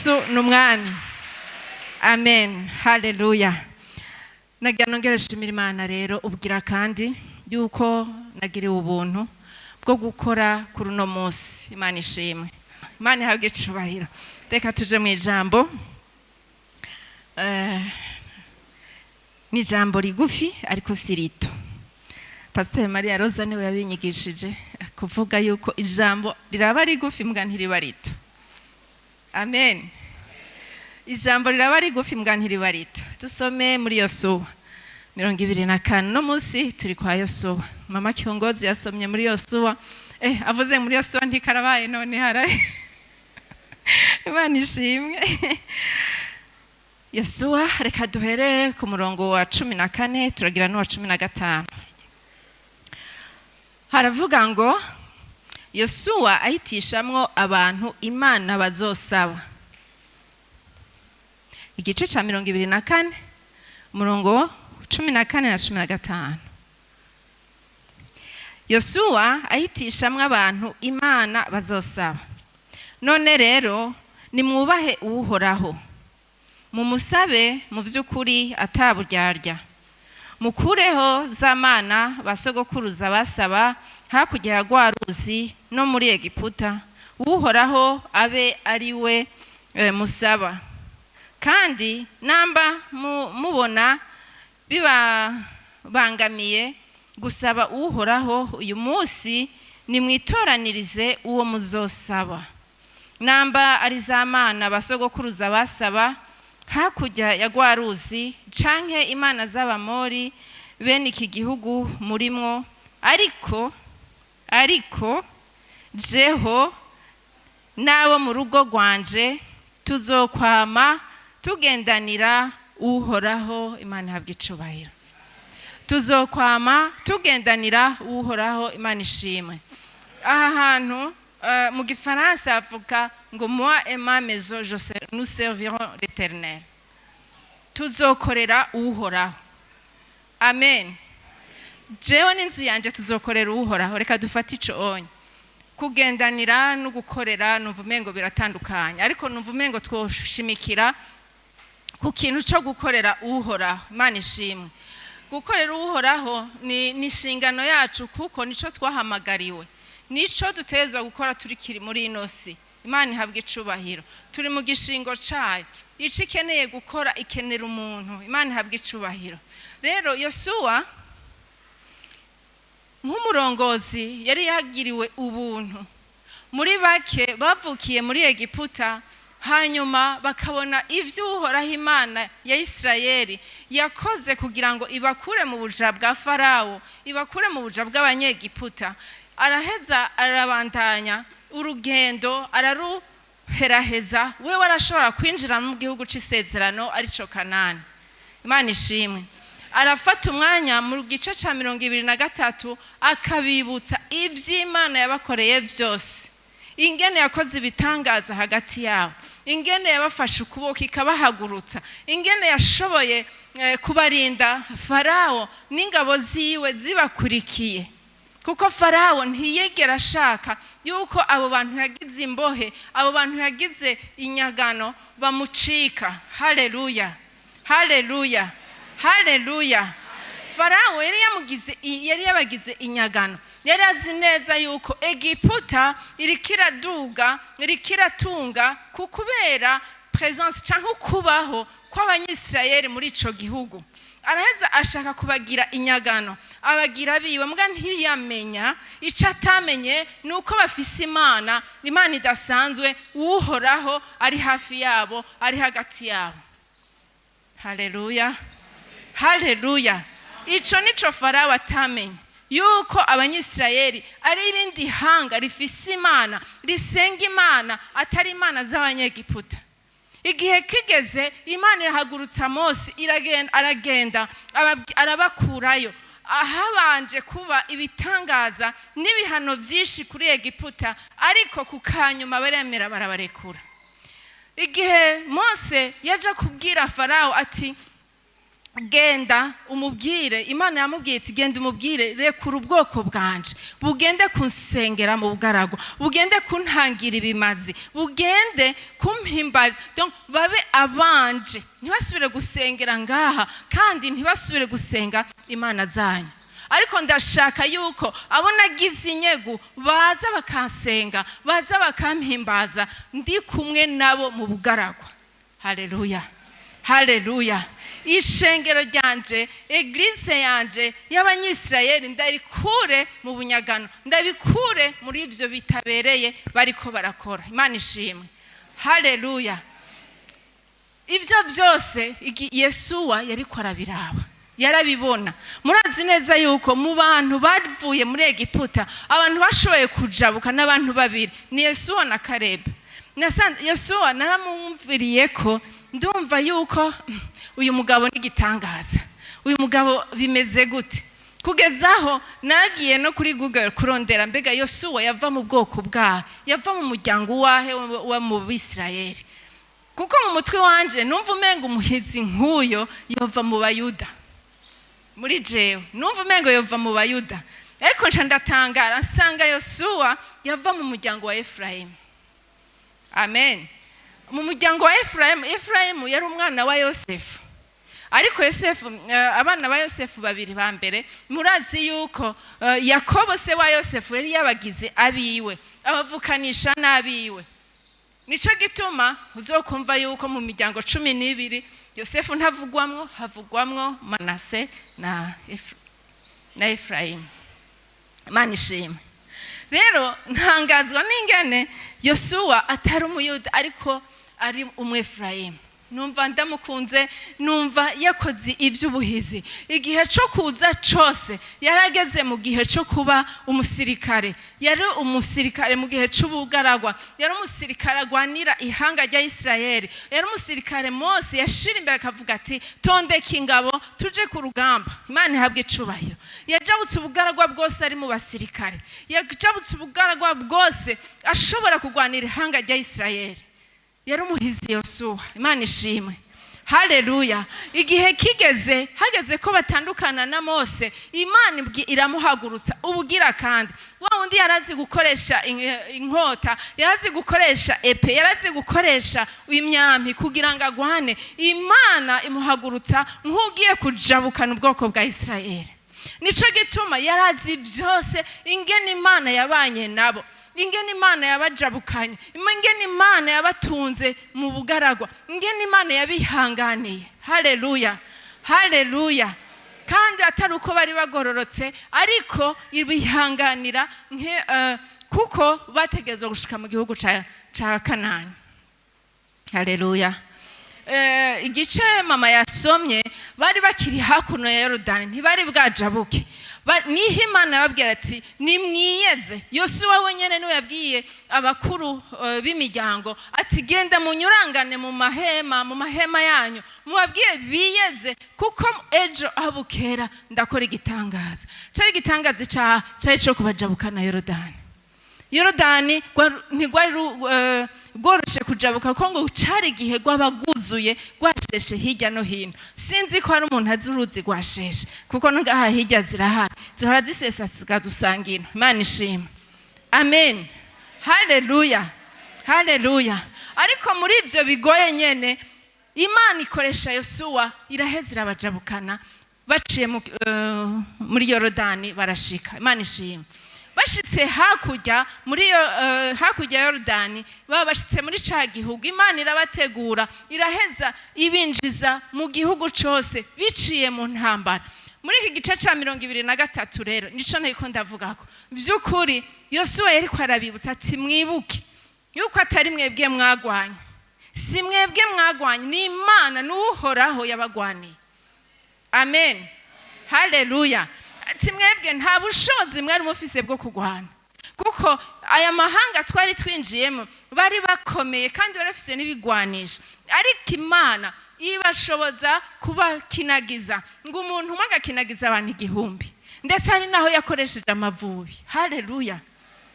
Yesu ni umwami. Amen, haleluya. Nagira nongere nshimira Imana rero ubwira kandi yuko nagiriwe ubuntu bwo gukora kuri uno munsi. Imana ishimwe, Imana ihabwe icubahiro. Reka tuje mu ijambo. Ni ijambo rigufi ariko si rito. Pasiteri Maria Rosa niwe yabinyigishije kuvuga yuko ijambo riraba rigufi mbwa ntiriba rito. Amen. Ijambo riraba rigufi mbwa ntiriba rito. Dusome muri Yosuwa 24. No munsi turi kwa Yosuwa. Mama Kiongozi yasomye muri Yosuwa. Avuze muri Yosuwa ntikarabaye none harari. Imana ishimwe. Yosuwa, reka duhere ku murongo wa 14, turagira n'uwa 15. Haravuga ngo Yosuwa ahitishamwo abantu Imana bazosaba. Igice ca 24, umurongo 14 na 15. Yosuwa ahitishamwo abantu Imana bazosaba. None rero nimwubahe Uhoraho, mumusabe mu vy'ukuri ataburyarya, mukureho za mana basogokuruza basaba hakurya ya rwa ruzi no muri Egiputa. Uhoraho abe ari we musaba. Kandi namba mubona bibabangamiye gusaba Uhoraho uyu munsi, nimwitoranirize uwo muzosaba. Namba ari za mana basogokuruza basaba hakurya ya rwa ruzi, canke imana z'Abamori bene iki gihugu murimwo, ariko jeho n'abo mu rugo rwanje tuzokwama tugendanira Uhoraho. Imana ihabwe icubahiro. Tuzokwama tugendanira Uhoraho. Imana ishimwe. Aha hantu mu gifaransa bavuga ngo "Moi et ma maison, nous servirons l'Éternel." Tuzokorera Uhoraho. Amen. Jewe n'inzu yanje tuzokorera Uhoraho. Reka dufate ico onye kugendanira no gukorera. Numva umengo biratandukanye, ariko numva umengo twoshimikira ku kintu cyo gukorera Uhoraho. Imana ishimwe. Gukorera Uhoraho ni inshingano yacu, kuko nico twahamagariwe, nico dutezwa gukora turikiri muri ino si. Imana ihabwa icubahiro. Turi mu gishingo cayo. Ico ikeneye gukora, ikenera umuntu. Imana ihabwa icubahiro. Rero Yosuwa nk'umurongozi yari yagiriwe ubuntu muri bake bavukiye muri Egiputa, hanyuma bakabona ivyo Uhoraho Imana ya Isirayeli yakoze kugira ngo ibakure mu buja bwa Farawo, ibakure mu buja bw'Abanyegiputa. Araheza arabandanya urugendo, araruheraheza. Wewe arashobora kwinjira mu gihugu c'isezerano, arico Kanani. Imana ishimwe. Arafata umwanya mu gice ca 23 akabibutsa ivy'Imana yabakoreye vyose, ingene yakoze ibitangaza hagati yabo, ingene yabafashe ukuboko ikabahagurutsa, ingene yashoboye kubarinda Farawo n'ingabo ziwe zibakurikiye, kuko Farawo ntiyigera ashaka yuko abo bantu yagize imbohe, abo bantu yagize inyagano bamucika. Haleluya, haleluya, haleluya. Farawo yari yabagize inyagano. Yari azi neza yuko Egiputa iriko iraduga, iriko iratunga ku kubera présence cyangwa kubaho kw'Abanyisirayeli muri ico gihugu. Araheza ashaka kubagira inyagano, abagira biwe. Mbwa ntiyamenya, ico atamenye ni uko bafise Imana, Imana idasanzwe, Uhoraho ari hafi yabo, ari hagati yabo. Haleluya, haleluya. Ico nico Farawo atamenye, yuko Abanyisirayeli ari irindi hanga rifise Imana, risenga Imana atari imana z'Abanyegiputa. Igihe kigeze, Imana irahagurutsa Mose, iragenda, aragenda, arabakurayo. Ahabanje kuba ibitangaza n'ibihano byinshi kuri Egiputa, ariko ku kanyuma baremera, barabarekura. Igihe Mose yaje kubwira Farawo ati Genda umubwire. Imana yamubwiye iti: "Genda umubwire, rekura ubwoko bwanje bugende kunsengera mu bugaragwa, bugende kuntangira ibimazi, bugende kumpimbariza." Donc, babe abanje, ntibasubire gusengera ngaha kandi ntibasubire gusenga imana zanyu, ariko ndashaka yuko abo nagize inyegu baza bakansenga, baza bakampimbaza ndi kumwe nabo mu bugaragwa. Haleluya, haleluya! Ishengero ryanje, église yanje y'Abanyisirayeli, ndarikure mu bunyagano, ndabikure muri ibyo bitabereye bariko barakora. Imana ishimwe, haleluya! Ibyo byose Yesuwa yariko arabiraba, yarabibona. Murazi neza yuko mu bantu bavuye muri Egiputa, abantu bashoboye kujabuka n'abantu babiri, ni Yesuwa na Karebe. Yesuwa naramwumviriye ko ndumva yuko uyu mugabo ni igitangaza. Uyu mugabo bimeze gute? Kugeza aho nagiye no kuri Google kurondera: mbega Yosuwa yava mu bwoko bwahe, yava mu muryango wahe wa mu Bisirayeli? Kuko mu mutwe wanje numva umenga umuhizi nk'uyo yova mu Bayuda. Muri jewe numva umengo yova mu Bayuda, ariko nca ndatangara nsanga Yosuwa yava mu muryango wa Efurayimu. Amen. Mu muryango wa Efurayimu. Efurayimu yari umwana wa Yosefu, ariko Yosefu, abana ba Yosefu babiri ba mbere, murazi yuko Yakobo se wa Yosefu yari yabagize abiwe, abavukanisha n'abiwe. Nico gituma uzokumva yuko mu miryango 12 Yosefu ntavugwamwo, havugwamwo Manase na Efurayimu. Imana ishimwe. Rero ntangazwa n'ingene Yosuwa atari Umuyuda ariko ari Umwefurayimu. Numva ndamukunze, numva yakoze iby'ubuhizi. Igihe cyo kuza cyose yarageze mu gihe cyo kuba umusirikare, yari umusirikare mu gihe cy'ubugaragwa, yari umusirikare agwanira ihanga rya Isirayeli, yari umusirikare Mose yashira imbere akavuga ati: "Tondeka ingabo tuje ku rugamba." Imana ihabwe icubahiro. Yajabutse ubugaragwa bwose ari mu basirikare, yajabutse ubugaragwa bwose ashobora kurwanira ihanga rya Isirayeli. Yari umuhizi Yosuwa. Imana ishimwe, haleluya! Igihe kigeze, hageze ko batandukana na Mose, Imana iramuhagurutsa ubugira kandi. Wa wundi yarazi gukoresha inkota, yarazi gukoresha épée, yarazi gukoresha imyambi kugira ngo agwane, Imana imuhagurutsa nk'ugiye kujabukana ubwoko bwa Isirayeli. Nico gituma yarazi byose, ingene Imana yabanye nabo, ingene Imana yabajabukanye, ingene Imana yabatunze mu bugaragwa, ingene Imana yabihanganiye. Haleluya, haleluya! Kandi atari uko bari bagororotse, ariko ibihanganira kuko bategerezwa gushika mu gihugu ca Kanani. Haleluya! Igice mama yasomye, bari bakiri hakuno ya Yorodani, ntibari bwajabuke. Niho Imana yababwira ati: "Nimwiyeze." Yosuwa wenyine niwe yabwiye abakuru b'imiryango ati: "Genda munyurangane mu mahema yanyu, mubabwiye biyeze, kuko ejo aho bukera ndakora igitangaza." Cari igitangaza cari co kubajabukana Yorodani. Yorodani ntigwari rworoshe kujabuka, kuko ngo cari igihe rwaba rwuzuye, rwasheshe hirya no hino. Sinzi ko hari umuntu azi uruzi rwasheshe, kuko no ngaha hirya zirahari, zihora zisesa zikadusanga ino. Imana ishima, amen, haleluya, haleluya! Ariko muri ivyo bigoye nyene, Imana ikoresha Yosuwa, iraheza irabajabukana baciye muri Yorodani, barashika. Imana ishima. Bashitse hakurya muri hakurya ya Yorodani, baba bashitse muri ca gihugu. Imana irabategura, iraheza ibinjiza mu gihugu cose biciye mu ntambara. Muri iki gice ca 23 rero nico nariko ndavugako. Vy'ukuri Yosuwa yariko arabibutsa ati: "Mwibuke yuko atari mwebwe mwagwanye, si mwebwe mwagwanye, ni Imana n'Uhoraho yabagwaniye." Amen, haleluya! Ati: "Mwebwe nta bushobozi mwari mufise bwo kurwana, kuko aya mahanga twari twinjiyemo bari bakomeye kandi bari bafise n'ibigwanisho, ariko Imana ibashoboza kubakinagiza, ngo umuntu umwe agakinagiza abantu 1000." Ndetse hari n'aho yakoresheje amavubi. Haleluya,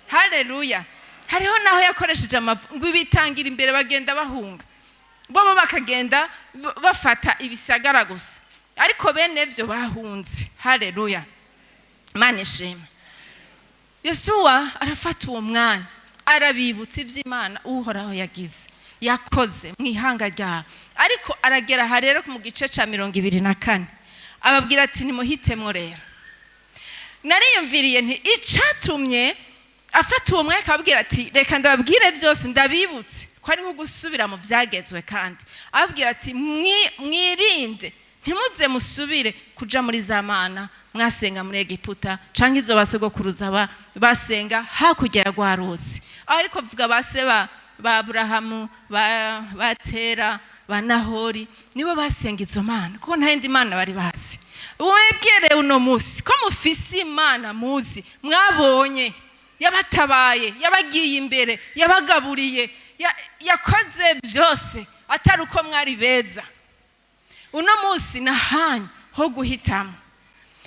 haleluya! Hariho n'aho yakoresheje amavubi, ngo ibitangira imbere bagenda bahunga, bobo bakagenda bafata ibisagara gusa. Ariko bene byo bahunze. Haleluya, Imana ishimwe. Yosuwa arafata uwo mwanya, arabibutsa iby'Imana Uhoraho yagize, yakoze mu ihanga ryabo. Ariko aragera aha rero mu gice cya 24, ababwira ati: "Nimuhitemwo rero." Nariyumviriye nti icatumye afata uwo mwanya akababwira ati: "Reka ndababwire byose, ndabibutse," ko ari nko gusubira mu byagezwe, kandi ababwira ati: "Mwirinde, ntimuze musubire kuja muri za mana mwasenga muri Egiputa, canke izo basogokuruza basenga hakurya ya rwa ruzi." Ariko vuga base ba Aburahamu, ba Tera, ba Nahori, nibo basenga izo mana, kuko nta yindi mana bari bazi. Webwereye uno munsi ko mufise Imana muzi, mwabonye yabatabaye, yabagiye imbere, yabagaburiye, yakoze byose atari uko mwari beza. Uno munsi nahanyu ho guhitamo.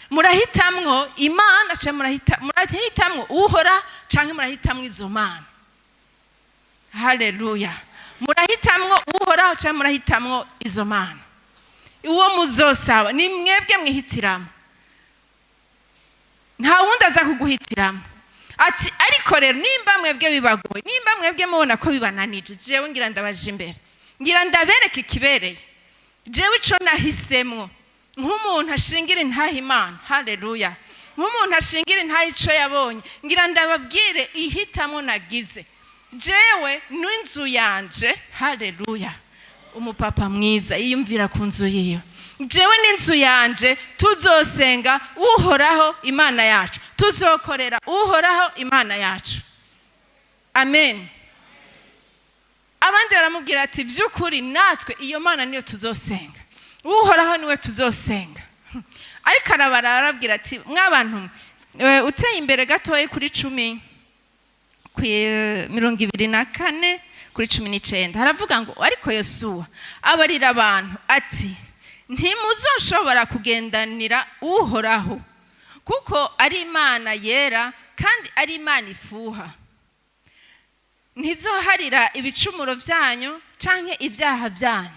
Murahitamwo Imana canke murahitamwo Uhora, canke murahitamwo izo mana? Haleluya! Murahitamwo Uhoraho canke murahitamwo izo mana? Uwo muzosaba ni mwebwe mwihitiramo, nta wundi aza kuguhitiramo. Ati: "Ariko rero nimba mwebwe bibagoye, nimba mwebwe mubona ko bibananije, jewe ngira ndabaje imbere, ngira ndabereka ikibereye. Jewe ico nahisemwo nk'umuntu ashingira intaha Imana, haleluya, nk'umuntu ashingira intaha ico yabonye, ngira ndababwire ihitamwo nagize jewe n'inzu yanje." Haleluya! Umupapa mwiza yiyumvira ku nzu yiwe: "Jewe n'inzu yanje tuzosenga Uhoraho Imana yacu, tuzokorera Uhoraho Imana yacu." Amen. Abandi baramubwira ati: "By'ukuri natwe iyo Mana niyo tuzosenga, Uhoraho niwe tuzosenga." Ariko arabara, arababwira ati: "Mwabantu uteye imbere gatoya kuri 10, 24 kuri 19, haravuga ngo: "Ariko Yosuwa abarira abantu ati: 'Ntimuzoshobora kugendanira Uhoraho, kuko ari Imana yera kandi ari Imana ifuha. Ntizoharira ibicumuro byanyu canke ibyaha byanyu.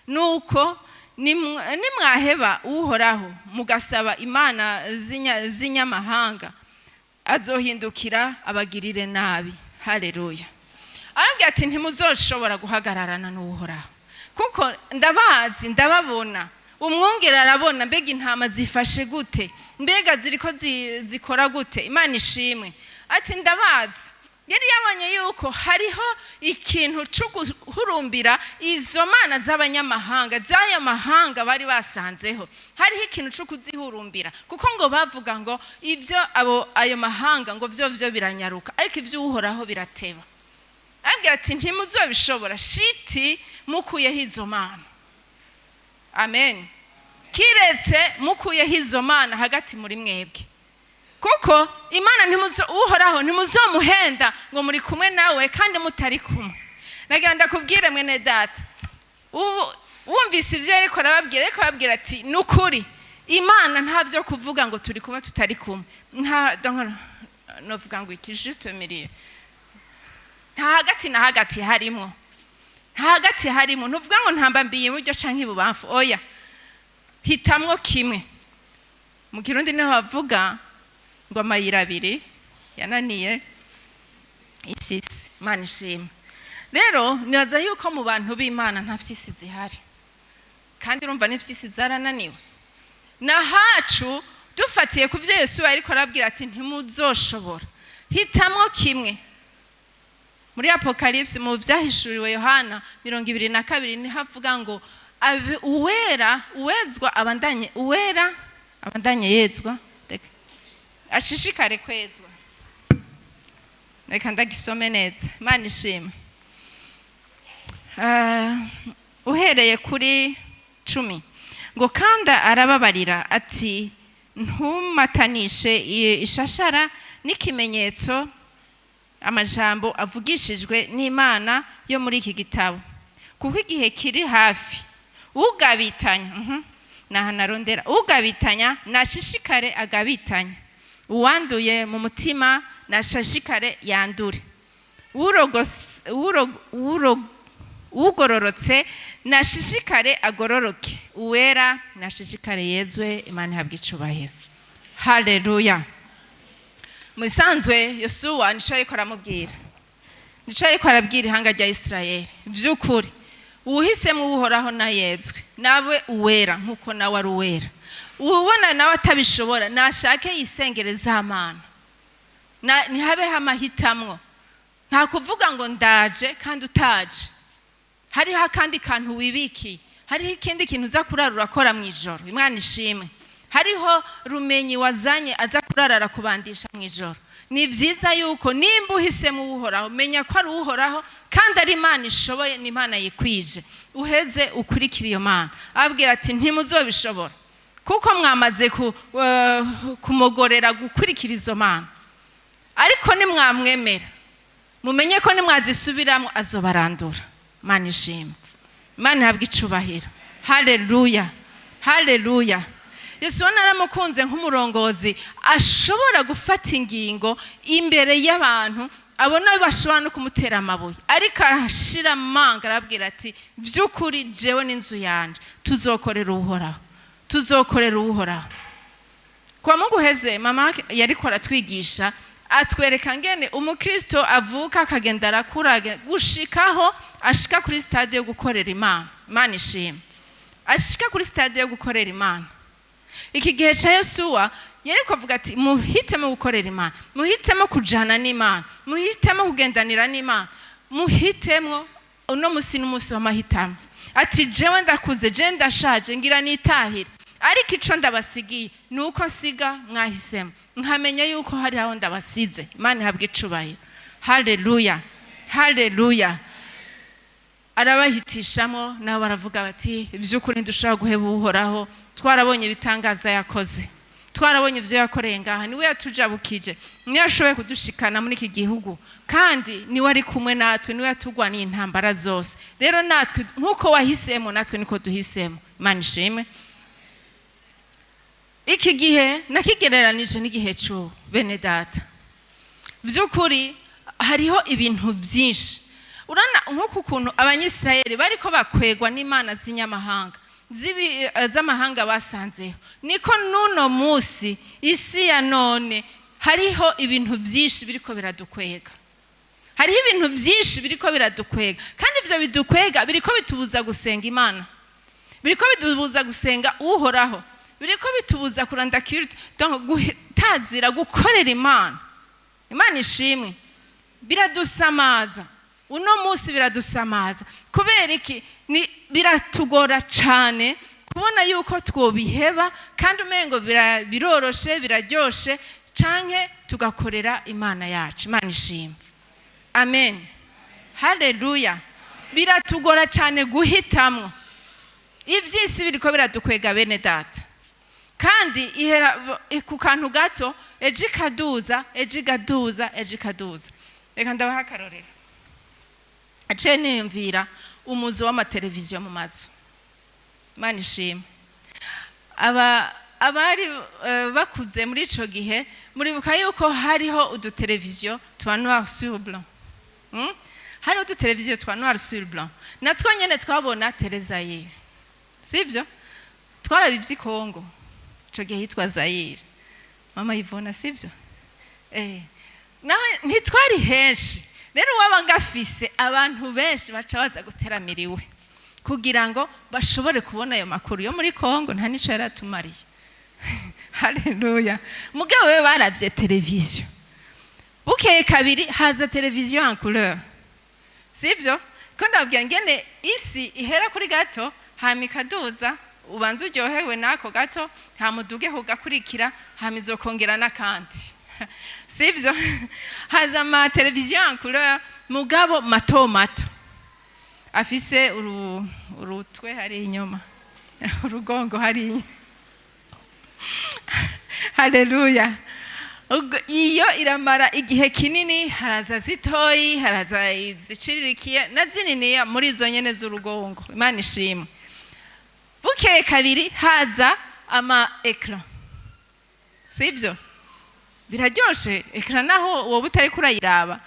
Nuko nimwaheba Uhoraho mugasaba imana z'inyamahanga, azohindukira abagirire nabi.'" Haleluya! Arabwira ati: "Ntimuzoshobora guhagararana n'Uhoraho, kuko ndabazi, ndababona." Umwungere arabona mbega intama zifashe gute, mbega ziriko zikora gute. Imana ishimwe. Ati: "Ndabazi." Yari yabonye yuko hariho ikintu cyo guhurumbira izo mana z'abanyamahanga, z'ayo mahanga bari basanzeho. Hariho ikintu cyo kuzihurumbira, kuko ngo bavuga ngo ibyo abo ayo mahanga ngo byo biranyaruka, ariko ibyo Uhoraho birateba. Arabwira ati: "Ntimuzobishobora shiti mukuyeho izo mana." Amen. Kiretse mukuyeho izo mana hagati muri mwebwe, kuko Imana ntimuzo, Uhoraho ntimuzomuhenda ngo muri kumwe nawe kandi mutari kumwe. Nagira ndakubwire, mwene data, ubu wumvise ibyo ariko arababwira, ariko arababwira ati: "Ni ukuri Imana nta byo kuvuga ngo turi kumwe tutari kumwe." Nta, donc, novuga ngo iki, juste milieu, nta hagati na hagati harimo, nta hagati harimo. Ntuvuga ngo ntamba mbiye iburyo canke ibubamfu. Oya, hitamwo kimwe. Mu Kirundi niho bavuga ngo amayira abiri yananiye ifyisi. Imana ishimwe. Rero nibaza yuko mu bantu b'Imana nta fyisi zihari, kandi urumva n'ifyisi zarananiwe. Nahacu dufatiye ku byo Yesu ariko arabwira ati: "Ntimuzoshobora, hitamwo kimwe." Muri Apocalypse, mu byahishuriwe Yohana 22, niho avuga ngo uwera uwezwa abandanye, uwera abandanye yezwa, reka ashishikare kwezwa. Reka ndagisome neza. Imana ishimwe. Uhereye kuri 10, ngo: "Kandi arababarira ati: 'Ntumatanishe ishashara n'ikimenyetso amajambo avugishijwe n'Imana yo muri iki gitabo, kuko igihe kiri hafi. Ugabitanya, naha narondera, ugabitanya nashishikare agabitanya, uwanduye mu mutima nashishikare yandure, ugororotse nashishikare agororoke." Uwera nashishikare yezwe, Imana ihabwe icubahiro. Haleluya. Mu bisanzwe Yosuwa nico ariko aramubwira, nico ariko arabwira ihanga rya Isirayeli: by'ukuri uwuhisemo Uhoraho nayezwe, nawe uwera nk'uko nawe ari uwera. Uwubona nawe atabishobora nashake yisengere za mana. Ntihabeho amahitamwo. Nta kuvuga ngo ndaje kandi utaje. Hariho akandi kantu wibikiye, hariho ikindi kintu uza kurara urakora mu ijoro. Imana ishimwe. Hariho rumenyi wazanye aza kurara arakubandisha mu ijoro. Ni byiza yuko nimba uhisemo Uhoraho, menya ko ari Uhoraho kandi ari Imana ishoboye, ni Imana yikwije, uheze ukurikira iyo Mana. Ababwira ati: "Ntimuzobishobora kuko mwamaze kumugorera gukurikira izo mana, ariko nimwamwemera mumenye ko nimwazisubiramo azobarandura." Imana ishimwe, Imana ihabwe icubahiro. Haleluya, haleluya. Yesu naramukunze nk'umurongozi ashobora gufata ingingo imbere y'abantu abona bashobora no kumutera amabuye, ariko arashira amanga, arabwira ati: "By'ukuri jewe n'inzu yanje tuzokorera Uhoraho, tuzokorera Uhoraho." Kwa Mungu heze, mama yariko aratwigisha, atwereka ngene umukristo avuka akagenda arakura gushikaho ashika kuri stade yo gukorera Imana. Imana ishimwe. Ashika kuri stade yo gukorera Imana. Iki gihe ca Yosuwa yariko avuga ati: "Muhitemo gukorera Imana, muhitemo kujana n'Imana, muhitemo kugendanira n'Imana, muhitemo." Uno musi n'umunsi w'amahitamo. Ati: "Jewe ndakuze, jewe ndashaje, ngira nitahire, ariko ico ndabasigiye ni uko nsiga mwahisemo, nkamenya yuko hari aho ndabasize." Imana ihabwe icubahiro. Haleluya, haleluya. Arabahitishamo, nabo baravuga bati: "Iby'ukuri ntidushobora guheba Uhoraho. Twarabonye ibitangaza yakoze, twarabonye ibyo yakoreye ngaha. Niwe yatujabukije, niwe yashoboye kudushikana muri iki gihugu, kandi niwe ari kumwe natwe, niwe yatugwaniye intambara zose. Rero natwe nk'uko wahisemo, natwe niko duhisemo." Imana ishimwe. Iki gihe nakigereranije n'igihe cy'ubu, bene data. By'ukuri hariho ibintu byinshi. Urana nk'uku kuntu Abanyisirayeli bariko bakwegwa n'imana z'inyamahanga, z'amahanga basanzeho, niko n'uno munsi isi ya none hariho ibintu byinshi biriko biradukwega. Hariho ibintu byinshi biriko biradukwega, kandi ivyo bidukwega biriko bitubuza gusenga Imana, biriko bitubuza gusenga Uhoraho, biriko bitubuza kuranda culte, donc gutazira gukorera Imana. Imana ishimwe. Biradusamaza uno munsi, biradusamaza. Kubera iki? Ni biratugora cyane kubona yuko twobiheba, kandi umengo biroroshe, biraryoshe, canke tugakorera Imana yacu. Imana ishimwe. Amen, haleluya. Biratugora cyane guhitamwo. Iby'isi biriko biradukwega, bene data, kandi ihera ku kantu gato, ejo ikaduza, ejo ikaduza, ejo ikaduza. Reka ndabaha akarorero. Aciye niyumvira umuzo w'amateleviziyo mu mazu. Imana ishimwe. Aba abari bakuze muri ico gihe, muribuka yuko hariho uduteleviziyo twa noir sur blanc, Hariho uduteleviziyo twa noir sur blanc, natwo nyene twabona Télé Zaïre, sivyo? Twarabivye i Kongo, ico gihe hitwa Zaire, mama Yvona, sivyo? Naho ntitwari henshi. Rero uwaba ngafise abantu benshi baca baza guteramira iwe kugira ngo bashobore kubona ayo makuru yo muri Kongo. Nta nico yaratumariye. Haleluya. Mugabo we baravye televiziyo. Bukeye kabiri haza televiziyo en couleur, sivyo? Ko ndababwira ngene isi ihera kuri gato, hama ikaduza, ubanza uryohewe n'ako gato, hama uduge kugakurikira, hama izokongera n'akandi, sivyo? Haza ama televiziyo en couleur, mugabo mato mato, afise urutwe hari inyuma, urugongo hari inyuma. Haleluya. Iyo iramara igihe kinini, haraza zitoyi, haraza iziciririkiye na zininiya muri izo nyene z'urugongo. Imana ishimwe. Bukeye kabiri haza ama écran, sivyo? Biraryoshe écran, naho wowe utariko urayiraba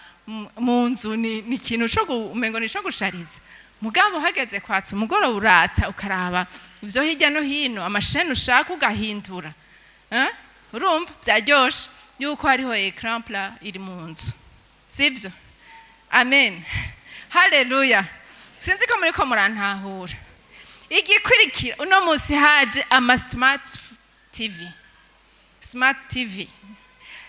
mu nzu ni ikintu co umengo ni co gushariza, mugabo hageze kwatsa umugoroba uratsa ukaraba. Ivyo hirya no hino, ama chaînes ushaka ugahindura. Eh? Urumva byaryoshe yuko hariho écran plat iri mu nzu, sibyo? Amen, haleluya. Sinzi ko muriko murantahura. Igikurikira, uno munsi haje ama smart TV. Smart TV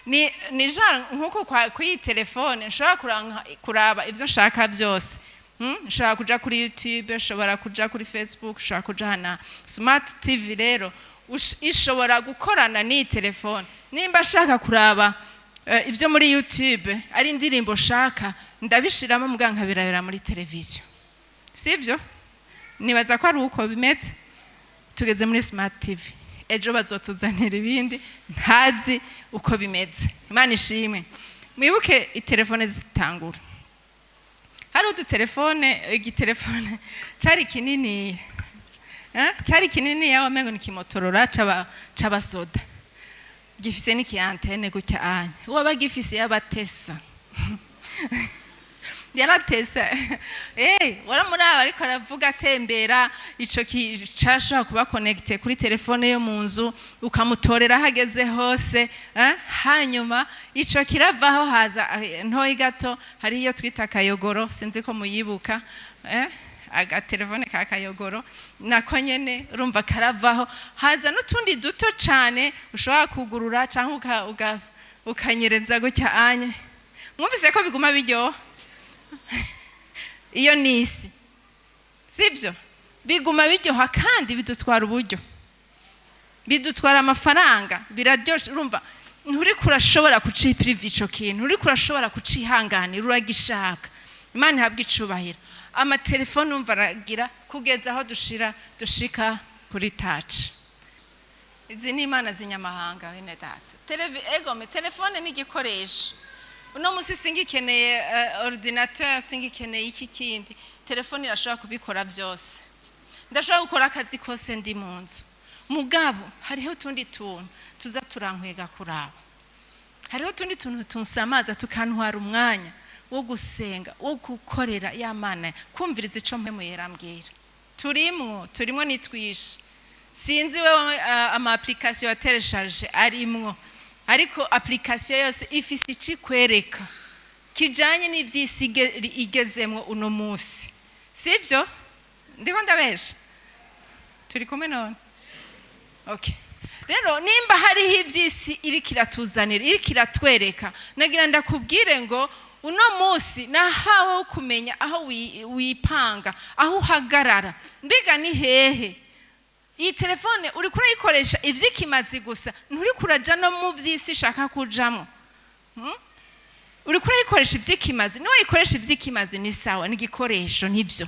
ni genre nkuko kuri iyi telefone nshobora kuraba ivyo nshaka byose. Nshobora kuja kuri YouTube, nshobora kuja kuri Facebook, nshobora kuja hana. Smart TV rero ishobora gukorana n'iyi telefone. Nimba nshaka kuraba ivyo muri YouTube, ari indirimbo nshaka, ndabishiramo, muga nkabirabira muri televiziyo, sivyo? Nibaza ko ari uko bimeze. Tugeze muri smart TV, ejo bazotuzanira ibindi ntazi uko bimeze. Imana ishimwe. Mwibuke itelefone zitangura, hari udutelefone, igitelefone cari kinini, eh? Cari kinini yawe wamengo ni kimotorora c'abasoda, gifise n'iki antenne gutya anya. Uwaba gifise yabatesa, yaratesa. Waramuraba ariko aravuga, atembera. Ico cashobora kuba connecté kuri telefone yo mu nzu, ukamutorera aho ageze hose, eh? Hanyuma ico kiravaho, haza ntoyi gato. Hari iyo twita akayogoro, sinzi ko muyibuka, eh? Agatelefone ka kayogoro nako nyene urumva karavaho, haza n'utundi duto cane ushobora kugurura canke ukanyereza gutya anye. Mwumvise ko biguma biryoha. Iyo ni isi, sibyo? Biguma biryoha kandi bidutwara uburyo, bidutwara amafaranga, biraryoshe. Urumva nturiko urashobora kucipiriva ico kintu, nturiko urashobora kucihanganira, uragishaka. Imana ihabwa icubahiro. Amatelefone umva aragira kugeza aho dushira dushika kuri touch. Izi ni imana z'inyamahanga, bene data. Egome, telefone ni igikoresho. Uno munsi singikeneye ordinateur, singikeneye iki kindi, telefone irashobora kubikora byose. Ndashobora gukora akazi kose ndi mu nzu. Mugabo hariho utundi tuntu tuza turankwega kuraba, hariho utundi tuntu tunsamaza, tukantwara umwanya wo gusenga, wo gukorera ya Mana, kumviriza ico Mpwemu Yera ambwira. Turimwo nitwishe. Sinzi wewe ama application ya télécharge arimwo, ariko application yose ifise icikwereka kijanye n'ivyisi igezemwo uno munsi, sivyo? Ndiko ndabesha? Turi kumwe none? Okay. Rero nimba hariho ivy'isi iriko iratuzanira, iriko iratwereka, nagira ndakubwire ngo uno munsi nahawe wo kumenya aho wipanga, aho uhagarara. Mbega ni hehe? Iyi telefone uriko urayikoresha ivy'ikimazi gusa, nturiko uraja no mu vy'isi ishaka kujamwo. Uriko urayikoresha ivy'ikimazi. Niwayikoresha ivy'ikimazi ni sawa, ni igikoresho, nivyo.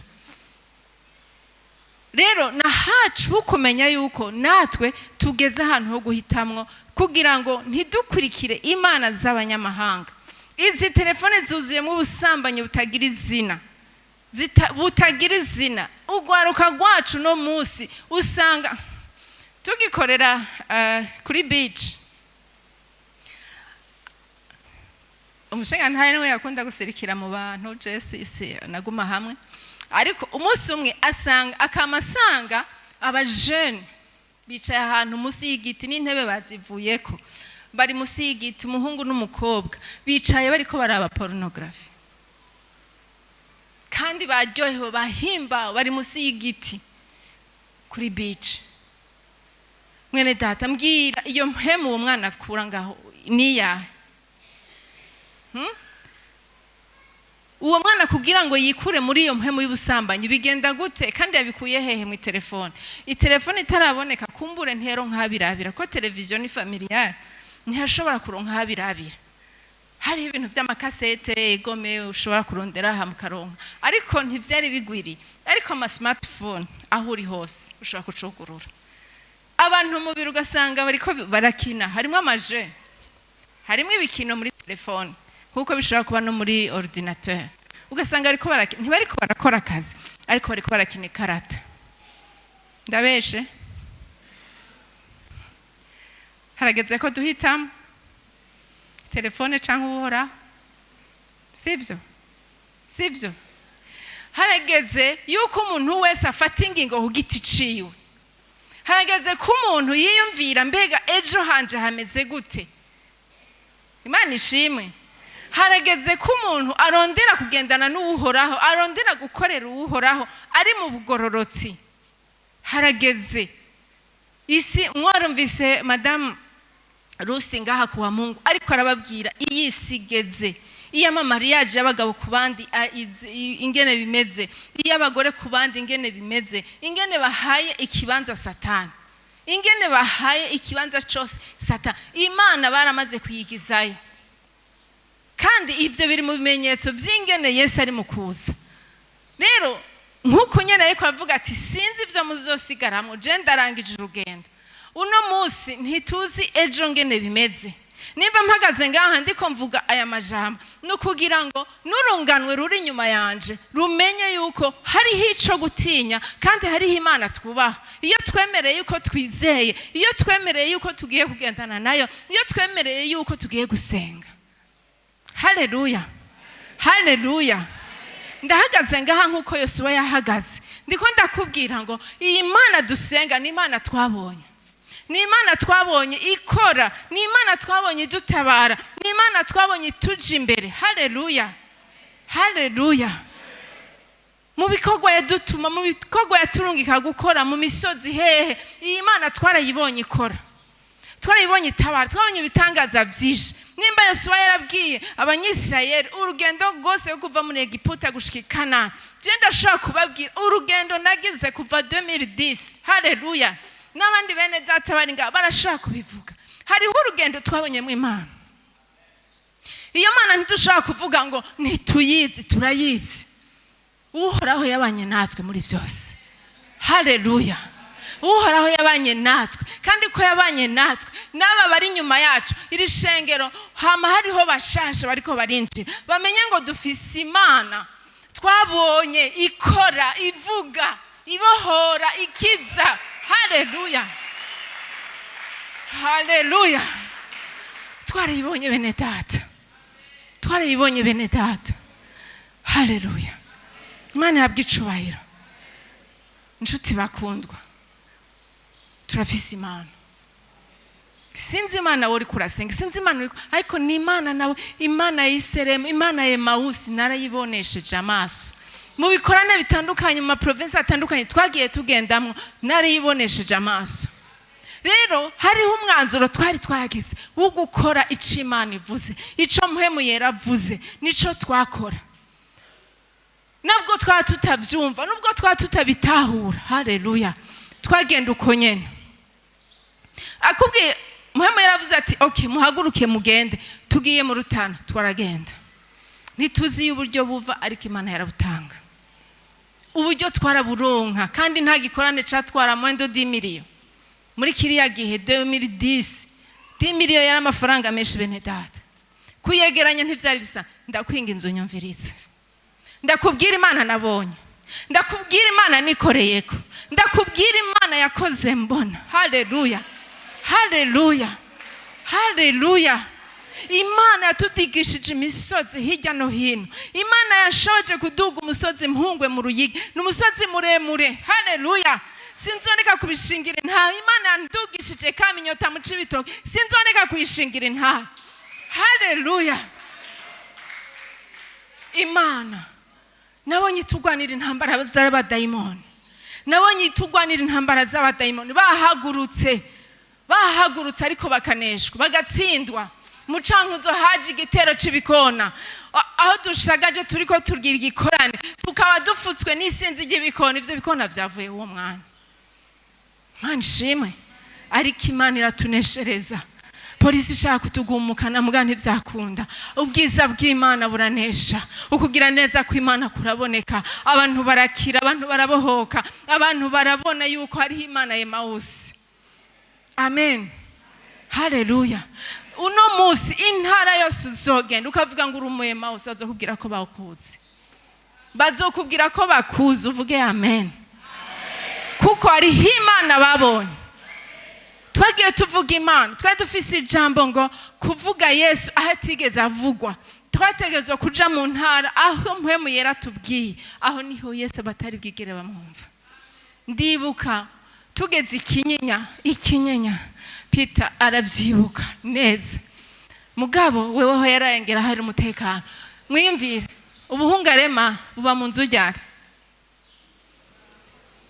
Rero nahacu ho kumenya yuko natwe tugeze ahantu ho guhitamwo, kugira ngo ntidukurikire imana z'abanyamahanga. Izi telefone zuzuyemo ubusambanyi butagira izina, butagira izina. Urwaruka rwacu no munsi usanga tugikorera kuri beach, umushinga niwe yakunda gusirikira mu bantu, jesi isi naguma hamwe. Ariko umunsi umwe asanga, akama asanga abajene bicaye ahantu munsi y'igiti, n'intebe bazivuyeko, bari munsi y'igiti, umuhungu n'umukobwa bicaye bariko baraba pornography, kandi baryohewe, bahimbawe, bari munsi y'igiti kuri beach. Mwene data, mbwira, iyo mpemu uwo mwana akura ngaho niyahe? Uwo mwana kugira ngo yikure muri iyo mpemu y'ubusambanyi bigenda gute? Kandi yabikuye hehe? Mu telefone. Itelefone itaraboneka, kumbure ntero nk'abirabira ko televiziyo ni familiale, ntiyashobora kuronka ahabirabira. Hariho ibintu by'amakasete, egome, ushobora kurondera aha mukaronka, ariko ntivyari bigwiriye. Ariko ama smartphone, aho uri hose ushobora kucugurura. Abantu mubiri ugasanga bariko barakina, harimo amaje, harimo ibikino muri telefone nkuko bishobora kuba no muri ordinateur. Ugasanga bariko barakina, ntibariko barakora akazi, ariko bariko barakina ikarata. Ndabeshe? Harageze ko duhitamo telefone cyangwa Uhoraho, sivyo? Sivyo? Harageze yuko umuntu wese afata ingingo ku giti ciwe. Harageze ko umuntu yiyumvira: mbega ejo hanje hameze gute? Imana ishimwe. Harageze ko umuntu arondera kugendana n'Uwuhoraho, arondera gukorera Uwuhoraho ari mu bugororotsi. Harageze. Isi, mwarumvise Madamu Rusi ngaha kuwa Mungu ariko arababwira iyi si igeze, iyo ama mariage y'abagabo ku bandi ingene bimeze, iyo abagore ku bandi ingene bimeze, ingene bahaye ikibanza Satani, ingene bahaye ikibanza cyose Satani. Imana baramaze kuyigizayo, kandi ibyo biri mu bimenyetso by'ingene Yesu ari mu kuza. Rero nk'uko nyine ariko aravuga ati: "Sinzi ibyo muzosigaramo, je ndarangije urugendo uno munsi." Ntituzi ejo ngene bimeze. Nimba mpagaze ngaha ndiko mvuga aya majambo, ni ukugira ngo n'urunganwe ruri inyuma yanje rumenye yuko hariho ico gutinya kandi hariho Imana twubaha. Iyo twemereye yuko twizeye, iyo twemereye yuko tugiye kugendana nayo, iyo twemereye yuko tugiye gusenga. Haleluya, haleluya! Ndahagaze ngaha nk'uko Yosuwa yahagaze, ndiko ndakubwira ngo iyi Mana dusenga ni Imana twabonye, ni Imana twabonye ikora, ni Imana twabonye idutabara, ni Imana twabonye ituja imbere. Haleluya, haleluya! Mu bikorwa yadutuma, mu bikorwa yaturungika gukora mu misozi hehe, iyi Mana twarayibonye ikora, twarayibonye itabara, twabonye ibitangaza byinshi. Nimba Yosuwa yarabwiye Abanyisirayeli urugendo rwose rwo kuva muri Egiputa gushika i Kanani, je ndashobora kubabwira urugendo nagize kuva 2010. Haleluya! N'abandi bene data bari ngaha barashobora kubivuga. Hariho urugendo twabonyemo Imana. Iyo Mana ntidushobora kuvuga ngo ntituyizi, turayizi. Uhoraho yabanye natwe muri byose. Haleluya! Uhoraho yabanye natwe, kandi ko yabanye natwe, n'aba bari inyuma yacu, iri shengero hama hariho bashasha bariko barinjira, bamenye ngo dufise Imana twabonye ikora, ivuga, ibohora, ikiza. Haleluya, haleluya! Twarayibonye bene data, twarayibonye bene data. Haleluya! Imana ihabwa icubahiro. Inshuti bakundwa, turafise Imana. Sinzi Imana wowe uriko urasenga, sinzi Imana ariko ni Imana nawe, Imana y'Iseremu, Imana ya Emawusi. Narayibonesheje amaso mu bikorane bitandukanye, mu ma provinces atandukanye twagiye tugendamwo, narayibonesheje amaso. Rero hariho umwanzuro twari twaragize wo gukora ico Imana ivuze, ico Mpwemu Yera avuze, nico twakora, nubwo twaba tutavyumva, nubwo twaba tutabitahura. Haleluya! Twagenda uko nyene. Akubwiye, Muhemu yaravuze ati: "Ok, muhaguruke mugende, tugiye mu Rutana." Twaragenda, ntituzi iyo uburyo buva, ariko Imana yarabutanga. Uburyo twaraburonka, kandi nta gikorane catwara moins de 10 millions muri kiriya gihe 2010. 10 millions yari amafaranga menshi bene data, kuyegeranya ntivyari bisa. Ndakwinga inzu, nyumviritse, ndakubwira Imana nabonye, ndakubwira Imana nikoreyeko, ndakubwira Imana yakoze mbona. Haleluya, haleluya, haleluya! Imana yatudigishije imisozi hirya no hino. Imana yashoje kuduga umusozi Mpungwe mu Ruyigi, ni umusozi muremure. Haleluya! Sinzoneka kubishingira intaha. Imana yandugishije Kaminyota mu Cibitoke, sinzoneka kuyishingira intaha. Haleluya! Imana nabonye itugwanira intambara z'abadayimoni, nabonye itugwanira intambara z'abadayimoni. Bahagurutse, bahagurutse, ariko bakaneshwa, bagatsindwa. Mu Cankuzo haje igitero c'ibikona. Aho dushagaje turiko tugira igikorane, tukaba dufutswe n'isinzi ry'ibikona. Ivyo bikona vyavuye uwo mwanya. Imana ishimwe! Ariko Imana iratuneshereza. Polisi ishaka kutugumukana, muga ntibyakunda. Ubwiza bw'Imana buranesha, ukugira neza kw'Imana kuraboneka, abantu barakira, abantu barabohoka, abantu barabona yuko hariho Imana Emawusi. Amen, haleluya! Uno munsi intara yose uzogenda ukavuga ngo uri umu Emawusi, bazokubwira ko bawukuzi, bazokubwira ko bakuzi. Uvuge amen, kuko hariho Imana babonye. Twagiye tuvuga Imana, twari dufise ijambo ngo kuvuga Yesu aho atigeze avugwa. Twategerezwa kuja mu ntara aho Mpwemu Yera tubwiye, aho niho Yesu batari bwigere bamwumva. Ndibuka Tugeze Ikinyinya, Ikinyinya, Peter arabyibuka neza. Mugabo weweho yarayengera, hari umutekano. Mwiyumvire, ubuhungarema buba mu nzu ryari?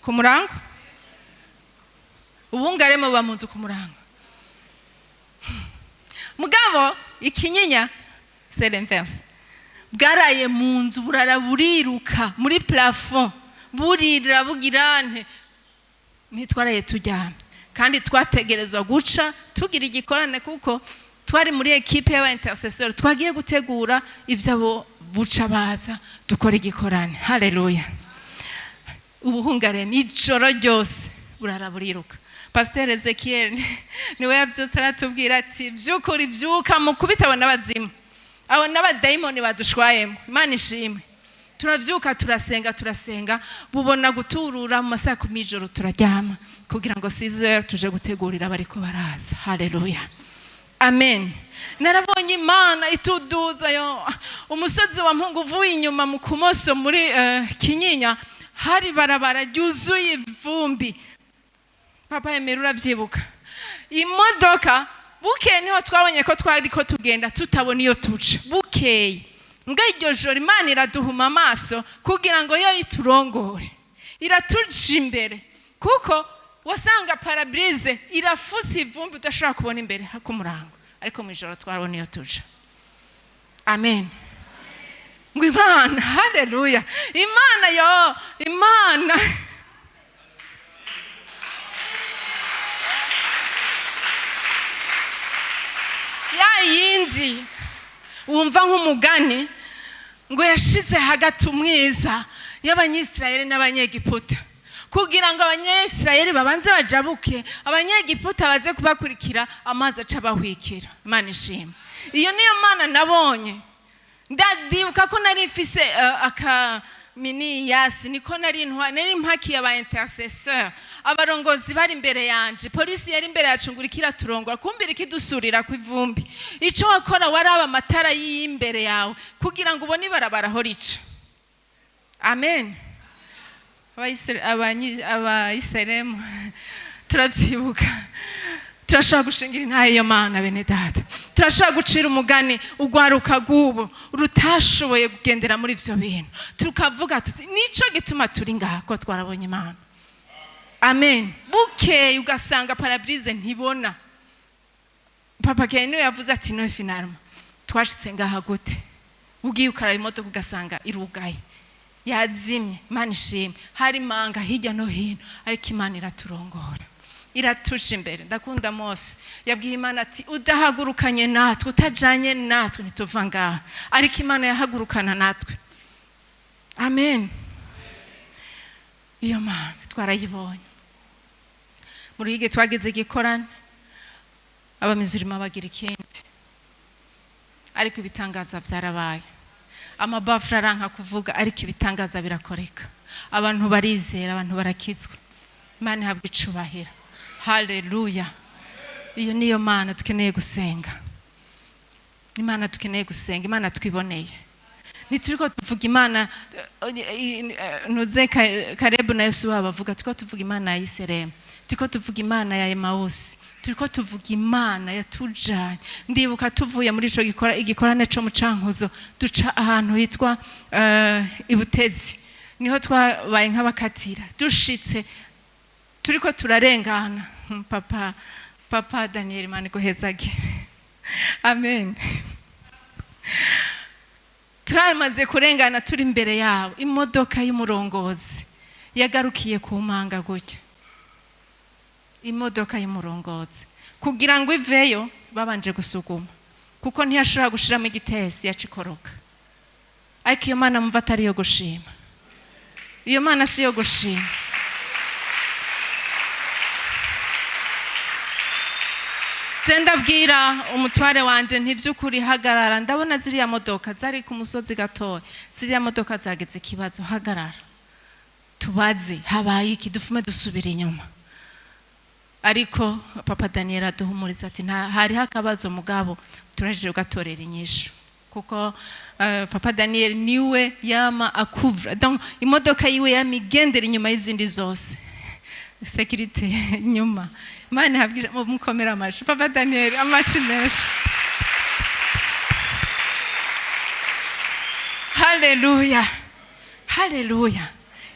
Ku murango. Ubuhungarema buba mu nzu ku murango. Mugabo Ikinyinya, c'est l'inverse, bwaraye mu nzu, burara buriruka muri plafond, burira bugirante. Ntitwaraye turyamye, kandi twategerezwa guca tugira igikorane, kuko twari muri équipe y'aba intercesseur, twagiye gutegura ibyo abo buca baza dukora igikorane. Haleluya! Ubuhungarema ijoro ryose burara buriruka. Pasteur Ezekiel niwe yabyutse aratubwira ati: "By'ukuri byuka mukubita abo n'abazimu, abo n'abadayimoni badushwayemo." Imana ishimwe. Turabyuka, turasenga, turasenga, bubona guturura mu masaha 10 y'ijoro, turaryama kugira ngo 6h tuje gutegurira abariko baraza. Haleluya, amen. Narabonye Imana ituduza yo umusozi wa Mpungu. Uvuye inyuma mu kumoso muri Kinyinya, hari barabara ryuzuye ivumbi. Papa Emera, urabyibuka? Imodoka bukeye niho twabonye ko twari ko tugenda tutabona iyo tuca. Bukeye mbwa iryo joro Imana iraduhuma amaso kugira ngo yo iturongore, iratuja imbere, kuko wasanga pare-brise irafutse ivumbi, udashobora kubona imbere k'umurango, ariko mu ijoro twarabona iyo tuja. Amen. Ngo Imana, haleluya, Imana yo, Imana ya yindi wumva nk'umugani ngo yashize hagati umwiza y'Abanyisirayeli n'Abanyegiputa, kugira ngo Abanyisirayeli babanze bajabuke, Abanyegiputa baze kubakurikira, amazi aca abahwikira. Imana ishima. Iyo niyo Mana nabonye. Ndadibuka ko nari mfise aka mini Hiace, niko nari nari mpakiye aba intercesseur, abarongozi bari imbere yanje, polisi yari imbere yacu ngo iriko iraturongora, kumbira ikidusurira ku ivumbi. Ico wakora, waraba amatara y'imbere yawe kugira ngo ubone ibarabara aho rica. Amen. Abayisiremu turabyibuka. Turashobora gushingira intahe iyo Mana. Bene data, turashobora gucira umugani urwaruka rw'ubu rutashoboye kugendera muri ibyo bintu, tukavuga tuti: "Nico gituma turi ngaha, ko twarabonye Imana." Amen. Bukeye ugasanga pare-brise ntibona. Papa Kene niwe yavuze ati: "No, finalement twashitse ngaha gute?" Ugiye ukaraba imodoka, ugasanga irugaye, yazimye. Imana ishimwe. Hari manga hirya no hino, ariko Imana iraturongora, iratuja imbere. Ndakunda Mose yabwiye Imana ati: "Udahagurukanye natwe, utajanye natwe, ntituva ngaha." Ariko Imana yahagurukana natwe. Amen. Iyo Mana twarayibonye. Muri hige twagize igikorane, abamizurima bagira ikindi, ariko ibitangaza byarabaye. Amabafure aranka kuvuga, ariko ibitangaza birakoreka, abantu barizera, abantu barakizwa. Imana ihabwa icubahiro. Haleluya! Iyo niyo Mana dukeneye gusenga, Imana dukeneye gusenga, Imana twiboneye. Ntituriko tuvuga Imana ntuze Karebu na Yosuwa bavuga, turiko tuvuga Imana ya Iseremu, turiko tuvuga Imana ya Emawusi, turiko tuvuga Imana yatujanye. Ndibuka tuvuye muri ico igikorane co mu Cankuzo, duca ahantu hitwa Ibutezi, niho twabaye nk'abakatira. Dushitse, turiko turarengana, papa Daniel, Imana iguhezagire. Amen. Turamaze kurengana, turi imbere yabo, imodoka y'umurongozi yagarukiye ku manga gutya. Imodoka y'umurongozi kugira ngo iveyo babanje gusuguma, kuko ntiyashobora gushiramo igitesi, yacikoroka. Ariko iyo Mana mumva atari iyo gushima? Iyo Mana si iyo gushima? Je ndabwira umutware wanje ntiby'ukuri hagarara, ndabona ziriya modoka zari ku musozi gatoya, ziriya modoka zagize ikibazo, hagarara tubaze habaye iki, dufume dusubira inyuma. Ariko papa Daniel aduhumuriza ati: "Nta hariho akabazo, mugabo turaje ugatorera inyishu," kuko papa Daniel niwe yama akuvura, donc imodoka yiwe yama igendera inyuma y'izindi zose. Sécurité nyuma. Imana ihabwe, mukomera amashi Papa Daniel, amashi menshi. Haleluya, haleluya.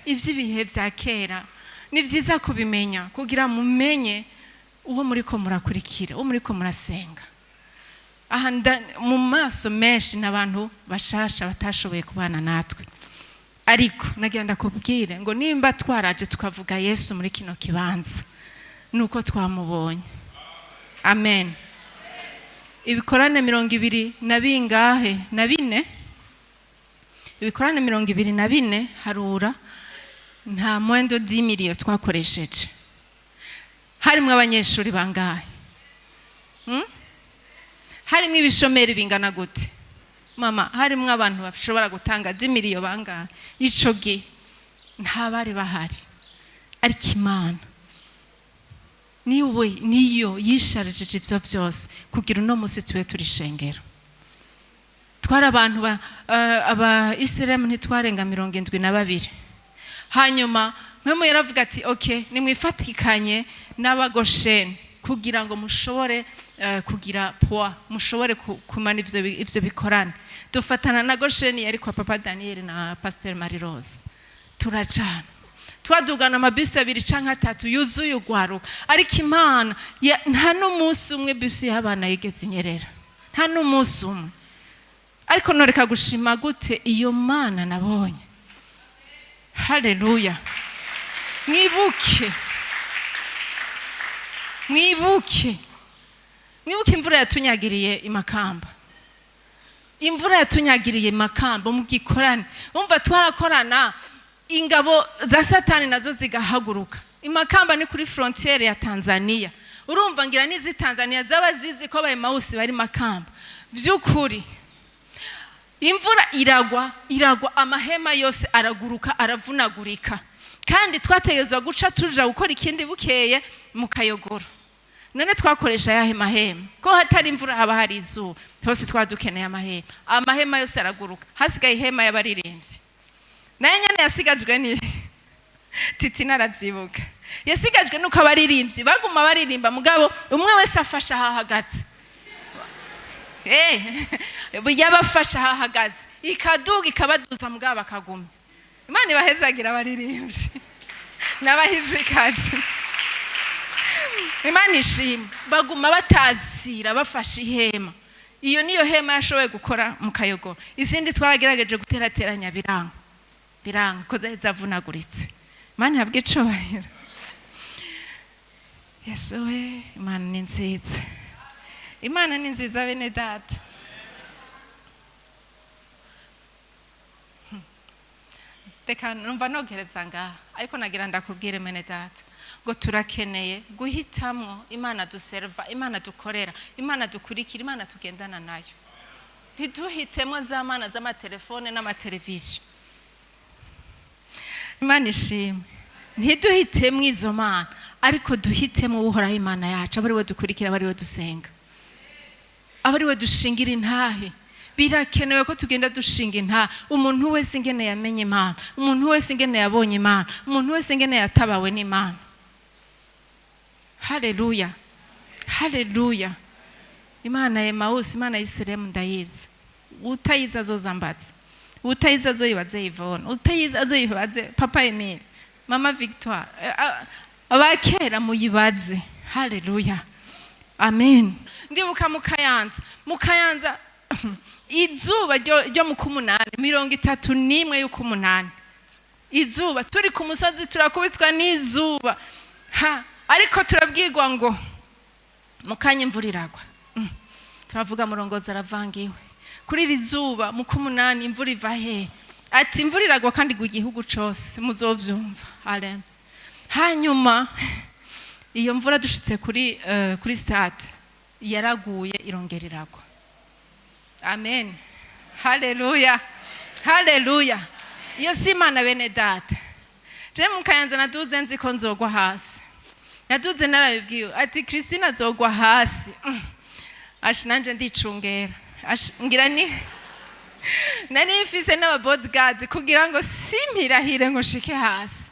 Iby'ibihe bya kera ni byiza kubimenya kugira mumenye uwo muri ko murakurikira, uwo muri ko murasenga. Aha mu maso menshi n'abantu bashasha batashoboye kubana natwe, ariko nagira ndakubwire ngo nimba twaraje tukavuga Yesu muri kino kibanza nuko twamubonye. Amen. Ibikorane 24 na bingahe? Na bine. Ibikorane 24, harura nta mwendo d'imiliyo twakoresheje. Harimo abanyeshuri bangahe? Harimo ibishomeri bingana gute? Mama, harimo abantu bashobora gutanga d'imiliyo bangahe? Ico gihe nta bari bahari, ariko Imana niwe niyo yisharije ivyo vyose kugira uno munsi tube turi shengero. Twari abantu ba aba Israel ntitwarenga 72. Hanyuma mwe yaravuga ati okay, nimwifatikanye n'abagosheni kugira ngo mushobore kugira poids, mushobore kumana ivyo bikorana. Dufatana na Gosheni yari kwa Papa Daniel na Pasteur Marie Rose, turacana twadugana amabisi 2 canke 3 yuzuye ugwaruka. Ariko Imana nta n'umunsi umwe bisi y'abana yigeze inyerera, nta n'umunsi umwe. Ariko noreka gushima gute iyo Mana nabonye. Haleluya. Mwibuke, mwibuke, mwibuke imvura yatunyagiriye imakamba, imvura yatunyagiriye imakamba mu gikorane. Umva twarakorana, ingabo za Satani nazo zigahaguruka. Imakamba ni kuri frontiere ya Tanzania. Urumva ngira n'izi Tanzania zaba zizi ko abaye bari Makamba. Vy'ukuri imvura iragwa, iragwa, amahema yose araguruka, aravunagurika. Kandi twategezwa guca tuja gukora ikindi bukeye mu Kayogoro. None twakoresha ayahe mahema? Ko hatari imvura haba hari izuba, hose twadukeneye amahema. Amahema yose araguruka, hasigaye ihema y'abaririmbyi. Nayo nyene yasigajwe ni Titi naravyibuka. Yasigajwe nuko abaririmbyi baguma baririmba, mugabo umwe wese afasha ahahagaze. Yabafasha ahahagaze, ikaduga ikabaduza, mugabo bakagumya. Imana ibahezagira abaririmbyi n'abahizikazi. Imana ishimwe, baguma batazira bafashe ihema. Iyo niyo hema yashoboye gukora mu Kayogoro. Izindi twaragerageje guterateranya biranga, biranga ko zari zavunaguritse. Imana ihabwe icubahiro. Yesu we, Imana ni nziza, Imana ni nziza bene data. Reka numva nogereza ngaha, ariko nagira ndakubwire mene data ngo turakeneye guhitamwo Imana duserva, Imana dukorera, Imana dukurikira, Imana tugendana nayo. Ntiduhitemo za mana z'amatelefone n'amateleviziyo. Imana ishimwe. Ntiduhitemo izo mana, ariko duhitemo Uhoraho Imana yacu, abe ari we dukurikira, abe ari we dusenga, abe ari we dushingira intahe. Birakenewe ko tugenda dushinga intahe. Umuntu wese ingene yamenye Imana, umuntu wese ingene yabonye Imana, umuntu wese ingene yatabawe n'Imana. Haleluya, haleluya. Imana ya Emausi, Imana ya Yerusalemu ndayizi. Utayizi azozambaza, utayizi azoyibaze Yvonne, utayizi azoyibaze Papa Emile, Mama Victoire, abakera muyibaze. Haleluya, amen. Ndibuka mu Kayanza, mu Kayanza izuba ryo mu kumunani, 31 y'ukumunani, izuba turi ku musozi turakubitwa n'izuba. Ha, ariko turabwirwa ngo mu kanya imvura iragwa. Turavuga murongozi aravangiwe kuri iri zuba mu kumunani imvura iva he? Ati imvura iragwa kandi igwa igihugu cose, muzovyumva. Amen. Hanyuma iyo mvura dushitse kuri stade yaraguye irongera iragwa. Amen. Haleluya, haleluya. Iyo si Imana bene data. Je mu Kayanza naduze nzi ko nzogwa hasi. Naduze narabibwiwe ati Christine azogwa hasi. Ashi nanje ndicungera. Ashi ngira ni nari mfise n'aba bodyguard kugira ngo simpirahire ngo nshike hasi.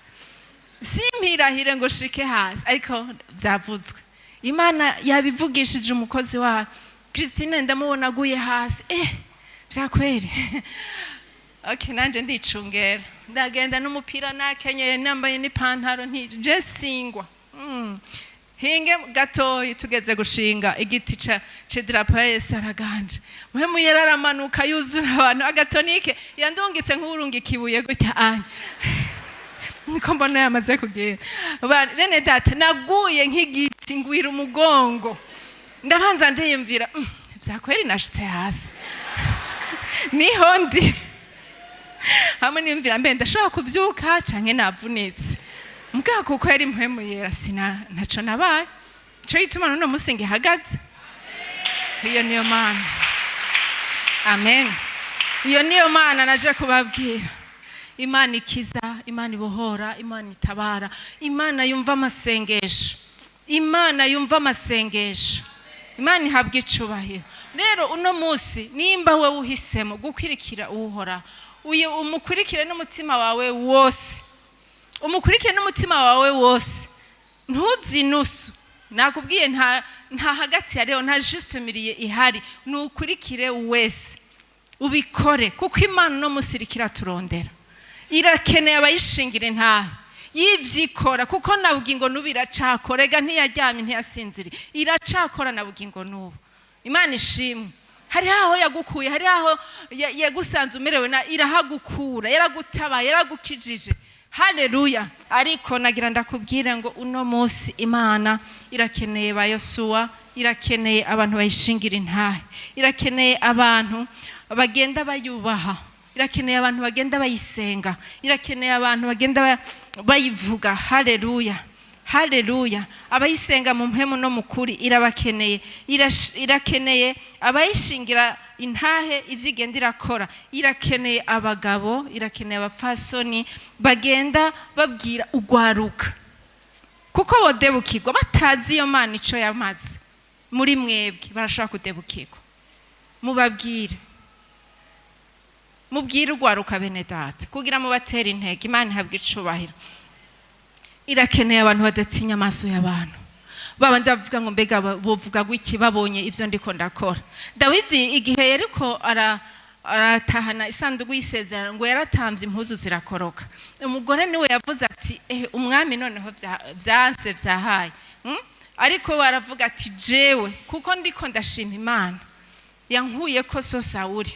Simpirahire ngo shike hasi, ariko byavuzwe, Imana yabivugishije umukozi wayo Christine. Ndamubona aguye hasi. Byakwere. Okay, nanje ndicungera, ndagenda n'umupira nakenyeye, nambaye n'ipantaro, ntije singwa. Hinge gatoyi, tugeze gushinga igiti ca c'idarapo ya Yesu araganje. Muhemu yera aramanuka, yuzura abantu. Agatonike yandungitse nk'urungika ibuye gutya anya, niko mbona yamaze kugenda. Bene data, naguye nk'igiti, ngwira umugongo. Ndabanza ndiyumvira, vyakweri nashitse hasi, niho ndi hamwe niyumvira, mbe ndashobora kuvyuka canke navunitse? Mbwa kuko yari Mpwemu Yera, sina ntaco nabaye. Ico gituma n'uno munsi ngihagaze. Iyo niyo Mana. Amen. Iyo niyo Mana naje kubabwira, Imana ikiza, Imana ibohora, Imana itabara, Imana yumva amasengesho, Imana yumva amasengesho. Imana ihabwa icubahiro. Rero uno munsi, nimba wewe uhisemo gukwirikira Uhoraho, uyu umukurikire n'umutima wawe wose, umukurikire n'umutima wawe wose, ntuzi nakubwiye, nta hagati ya rero, nta juste milieu ihari. Nukurikire wese, ubikore, kuko Imana uno munsi iriko iraturondera, irakeneye abayishingira intahe yivyikora, kuko na bugingo n'ubu iracakora. Ega ntiyaryamye, ntiyasinziriye, iracakora na bugingo n'ubu. Imana ishimwe. Hari aho yagukuye, hari aho yagusanze umerewe na irahagukura, yaragutabaye, yaragukijije. Haleluya! Ariko nagira ndakubwire ngo uno munsi Imana irakeneye ba Yosuwa, irakeneye abantu bayishingira intahe, irakeneye abantu bagenda bayubaha, irakeneye abantu bagenda bayisenga, irakeneye abantu bagenda bayivuga. Haleluya, haleluya! Abayisenga mu mpemu no mu kuri irabakeneye. Irakeneye abayishingira intahe ivyo igenda irakora. Irakeneye abagabo, irakeneye abapfasoni bagenda babwira ugwaruka, kuko bodebukirwa batazi iyo Mana ico yamaze muri mwebwe. Barashobora kudebukirwa. Mubabwire, mubwire ugwaruka, bene data, kugira mubatere intege. Imana ihabwe icubahiro. Irakeneye abantu badatinya amaso y'abantu, baba ndavuga ngo mbega bovuga gwiki babonye ivyo ndiko ndakora? Dawidi igihe yariko aratahana isanduku y'isezerano, ngo yaratamvye impuzu zirakoroka. Umugore niwe yavuze ati: "Umwami noneho vyanse vyahaye." Ariko baravuga ati: "Jewe kuko ndiko ndashima Imana yankuye ko so Sawuli,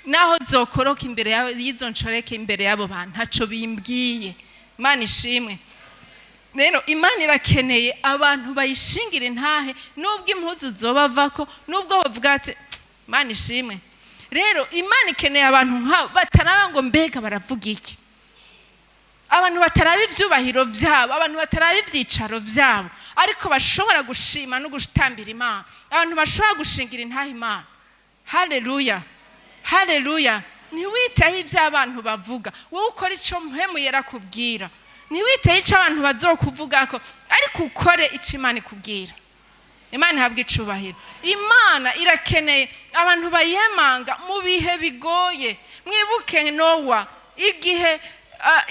naho zokoroka imbere y'izo nshoreke, imbere y'abo bantu, ntaco bimbwiye." Imana ishimwe. Rero Imana irakeneye abantu bayishingira intahe, nubwo impuzu zobavako, nubwo bavuga ati. Imana ishimwe. Rero Imana ikeneye abantu nk'abo bataraba ngo mbega baravuga iki, abantu bataraba ibyubahiro byabo, abantu bataraba ibyicaro byabo, ariko bashobora gushima no gutambira Imana, abantu bashobora gushingira intahe Imana. Haleluya, haleluya! Ntiwiteho ibyo abantu bavuga, wowe ukora icyo Mpwemu Yera akubwira. Ntiwiteho icyo abantu bazokuvugako, ariko ukore icyo Imana ikubwira. Imana ihabwa icubahiro. Imana irakeneye abantu bayemanga mu bihe bigoye. Mwibuke Nowa igihe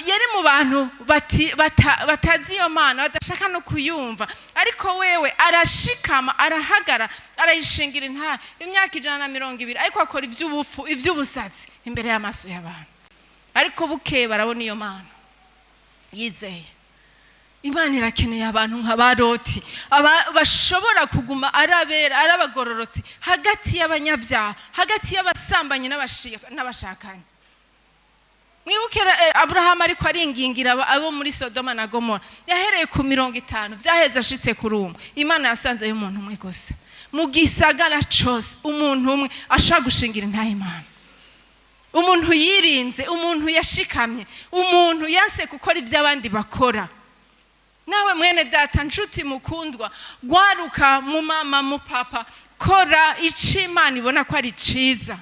yari mu bantu batazi iyo Mana, badashaka no kuyumva, ariko wewe arashikama, arahagara, arayishingira intahe imyaka 120, ariko akora iby'ubupfu, iby'ubusatsi imbere y'amaso y'abantu. Ariko bukeye barabona iyo Mana yizeye. Imana irakeneye abantu nka ba Loti, bashobora kuguma ari abera, ari abagororotsi hagati y'abanyabyaha, hagati y'abasambanyi n'abashakanyi. Mwibuke Aburahamu ariko aringingira abo muri Sodoma na Gomora, yahereye ku 50, vyaheze ashitse kuri umwe. Imana yasanzeyo umuntu umwe gusa mu gisagara cose, umuntu umwe ashobora gushingira intahe Imana, umuntu yirinze, umuntu yashikamye, umuntu yanse gukora ibyo abandi bakora. Nawe mwene data, nshuti mukundwa, gwaruka, mu mama, mu papa, kora ico Imana ibona ko ari ciza.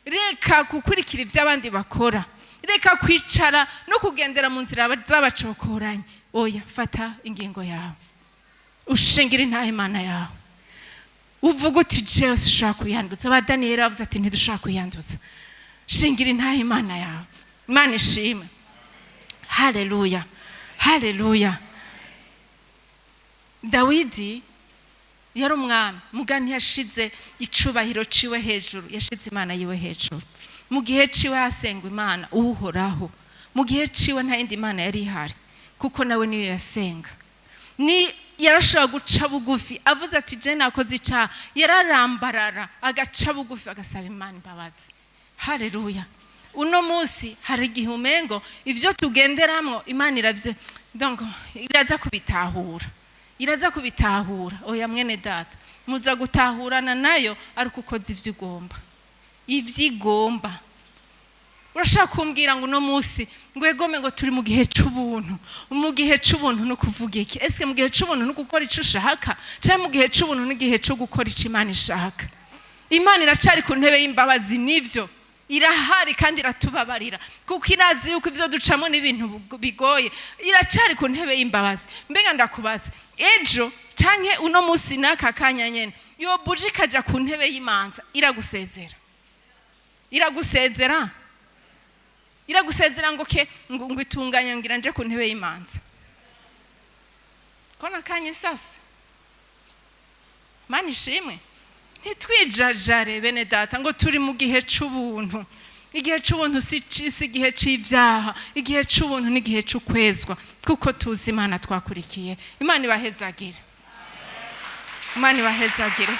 Reka gukurikira ibyo abandi bakora, reka kwicara no kugendera mu nzira z'abacokoranye. Oya, fata ingingo yawe, ushingira intahe Imana yawe, uvuga uti: "Jewe sinshobora kuyanduza." Ba Daniyeli bavuze ati: "Ntidushobora kuyanduza." Shingira intahe Imana yawe. Imana ishimwe. Haleluya, Haleluya. Dawidi yari umwami, muga ntiyashize icubahiro ciwe hejuru, yashize Imana yiwe hejuru. Mu gihe ciwe hasengwa Imana Uhoraho. Mu gihe ciwe nta yindi mana yari ihari, kuko nawe niyo yasenga. Ni yarashobora guca bugufi avuze ati: "Je nakoze icaha." Yararambarara, agaca bugufi, agasaba Imana imbabazi. Haleluya. Uno munsi hari igihe umengo ivyo tugenderamwo Imana iravye, donc iraza kubitahura, iraza kubitahura. Oya mwene data, muza gutahurana nayo ariko ukoze ivyo ugomba, ivyo igomba. Urashaka kumbwira ngo uno munsi ngo egome, ngo turi mu gihe c'ubuntu. Mu gihe c'ubuntu ni ukuvuga iki? Ese mu gihe c'ubuntu ni ugukora ico ushaka, canke mu gihe c'ubuntu ni igihe co gukora ico Imana ishaka? Imana iracari ku ntebe y'imbabazi, nivyo, irahari kandi iratubabarira, kuko irazi yuko ivyo ducamo n'ibintu bigoye. Iracari ku ntebe y'imbabazi. Mbega ndakubaza, ejo canke uno munsi n'aka kanya nyene yo buji ikaja ku ntebe y'imanza, iragusezera? Iragusezera? Iragusezera ngo ke ngo itunganye, ngira nje ku ntebe y'imanza kona kanya sasa? Mana ishimwe. Ntitwijajare bene data ngo turi mu gihe c'ubuntu. Igihe c'ubuntu si igihe c'ibyaha. Igihe c'ubuntu ni igihe c'ukwezwa, kuko tuzi Imana twakurikiye. Imana ibahezagire, Imana ibahezagire.